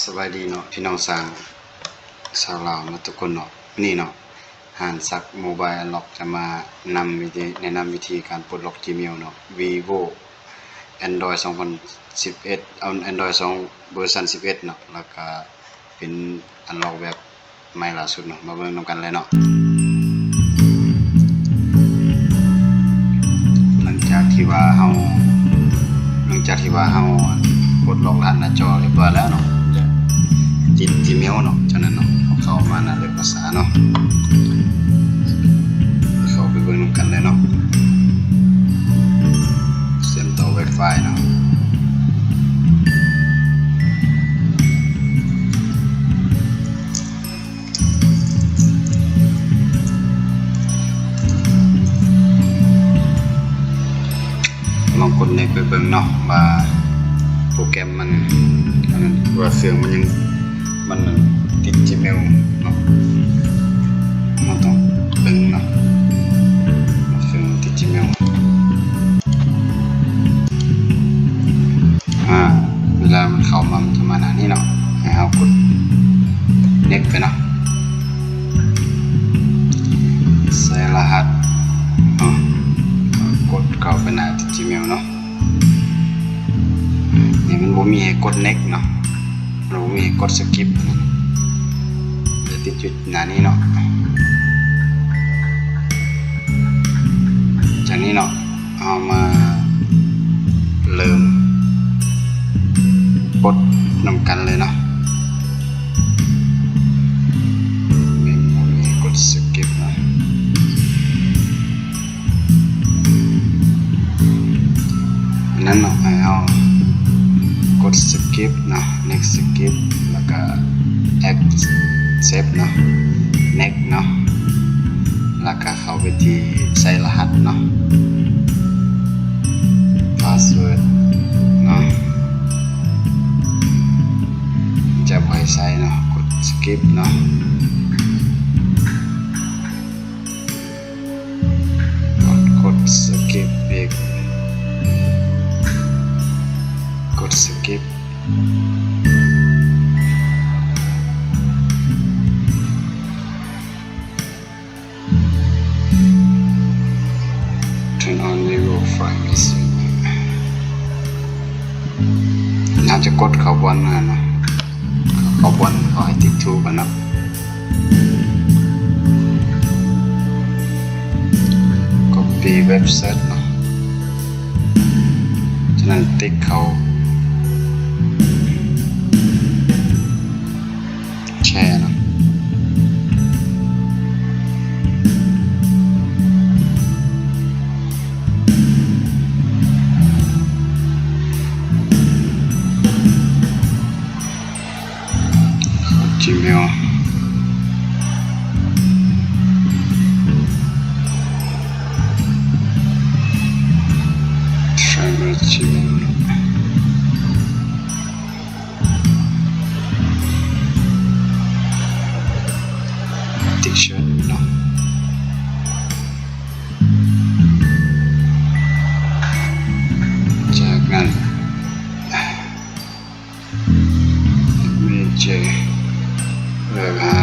ສະບາຍດີເນາະ ພີ່ນ້ອງຊາງ ຊາວລາວເນາະ ທຸກຄົນເນາະ. ມື້ນີ້ເນາະ ຮ້ານສັກ Mobile Unlock ຈະມານຳວິທີ ແນະນຳວິທີການປົດລັອກ Gmail ເນາະ Vivo Android ສອງພັນສິບເອັດ ເອົາ Android ສອງ ເວີຊັນສິບເອັດເນາະ ແລ້ວກະເປັນ Unlock ແບບ ໃໝ່ລ່າສຸດເນາະ ມາເບິ່ງນຳກັນເລີຍເນາະ. ຫຼັງຈາກທີ່ວ່າເຮົາ ຫຼັງຈາກທີ່ວ່າເຮົາປົດລັອກລະຫັດໜ້າຈໍຮຽບຮ້ອຍແລ້ວເນາະ ຈະຕິດ Gmail ເນາະ. ຈາກນັ້ນເນາະ ເຮົາເຂົ້າມາໜ້າເລືອກພາສາເນາະ ເຂົ້າໄປເບິ່ງນຳກັນເລີຍເນາະ. ເຊື່ອມຕໍ່ Wi-Fi ເນາະ. ລອງກົດ Next ໄປເບິ່ງເນາະ ວ່າໂປຣແກຣມມັນ ອັນນັ້ນ ວ່າເຄື່ອງມັນຍັງ ມັນຕິດ Gmail ເນາະ. ເຮົາຕ້ອງເບິ່ງເນາະ ວ່າເຄື່ອງມັນຕິດ Gmail. ອາ ເວລາມັນເຂົ້າມາ ມັນຈະມາໜ້ານີ້ເນາະ ໃຫ້ເຮົາກົດ Next ໄປເນາະ ໃສ່ລະຫັດເນາະ ກົດເຂົ້າໄປໜ້າ Gmail ເນາະ. ນີ້ມັນບໍ່ມີໃຫ້ກົດ Next ເນາະ ມັນບໍ່ມີໃຫ້ກົດ Skip ເນາະ ຈະຕິດຢູ່ໜ້ານີ້ເນາະ. ຈາກນີ້ເນາະ ເຮົາມາເລີ່ມປົດນຳກັນເລີຍເນາະ. ແມ່ນບໍ່ມີກົດ Skip ເນາະ ນັ້ນເນາະ ໃຫ້ເຮົາກົດ Skip ເນາະ Next Skip ແລ້ວກະ Accept ເນາະ Next ເນາະ ແລ້ວກະ ເຂົ້າໄປທີ່ໃສ່ລະຫັດເນາະ password ເນາະ ຈະບໍ່ໃຫ້ໃສ່ເນາະ ກົດ Skip ເນາະ ກົດ Skip ອີກ ກົດ Skip. ເຮົາຈະກົດເຂົ້າບ່ອນນັ້ນນະ ເຂົ້າບ່ອນເຂົາໃຫ້ຕິກທູກຫັ້ນນະ Copy Web Search ເນາະ. ສະນັ້ນຕິກເຂົ້າ ແຊເນາະ Gmail Travel Gmail ຕິກເຊີນເນາະ ຈາກນັ້ນ Manager ເລືອກຫາ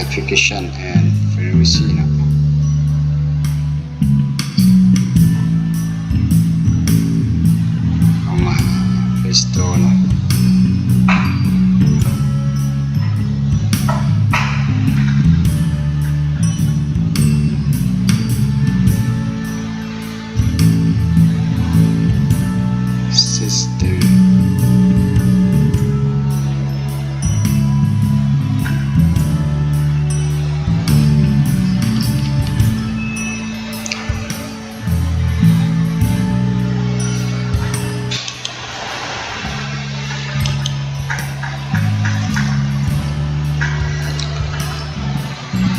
Application and Privacy ເນາະ ເຂົ້າມາ Play Store ເນາະ. System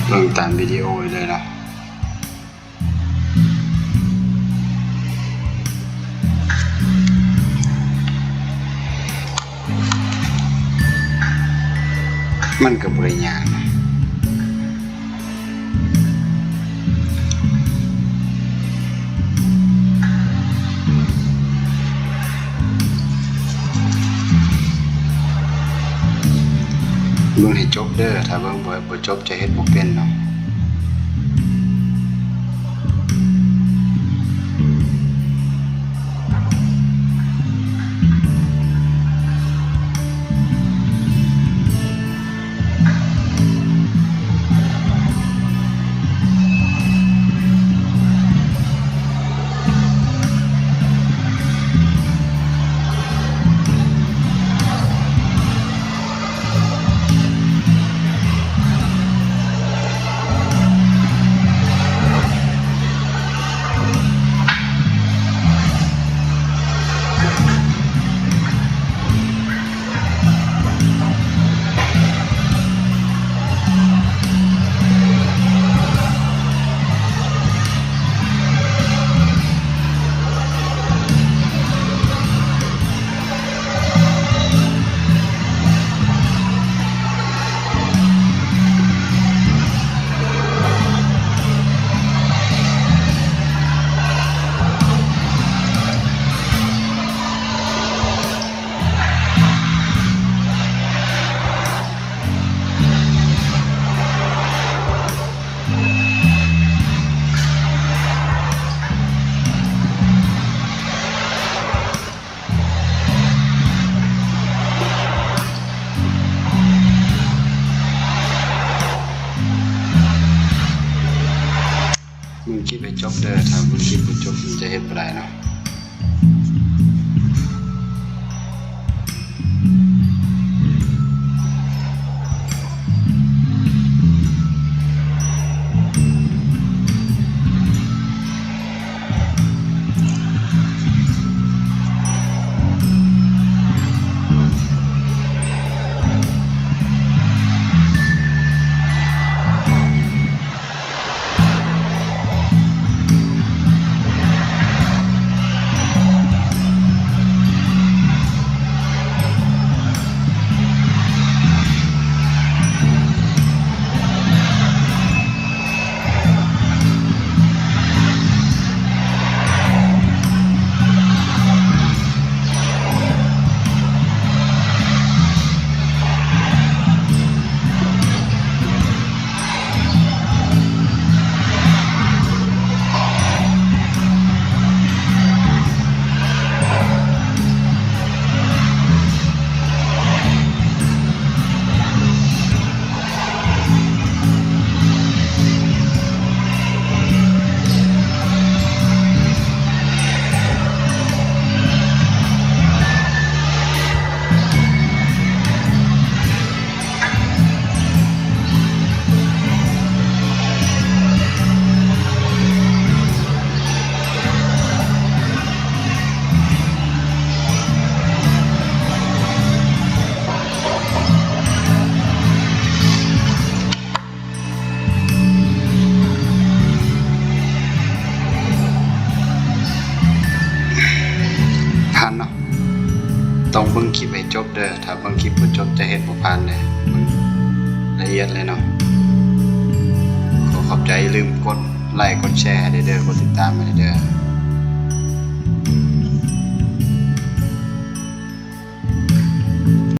ເບິ່ງຕາມວິດີໂອໄດ້ເລີຍເນາະ. ມັນກໍບໍ່ໄດ້ຍາກນະ. ເ ເບິ່ງໃຫ້ຈົບເດີ ຖ້າເບິ່ງບໍ່ ບໍ່ຈົບຈະເຮັດບໍ່ເປັນເນາະ. ເບິ່ງຄລິບໃຫ້ຈົບເດີ ຖ້າເບິ່ງຄລິບບໍ່ຈົບມັນຈະເຮັດບໍ່ໄດ້ເນາະ. ຜ່ານເນາະ ຕ້ອງເບິ່ງຄລິບໃຫ້ຈົບເດີ ຖ້າເບິ່ງຄລິບບໍ່ຈົບຈະເຮັດບໍ່ຜ່ານເດີ ລະອຽດເລີຍເນາະ. ຂໍຂອບໃຈ ຢ່າລືມກົດໄລກ໌ ກົດແຊໃຫ້ເດີ ກົດຕິດຕາມໃຫ້ເດີ.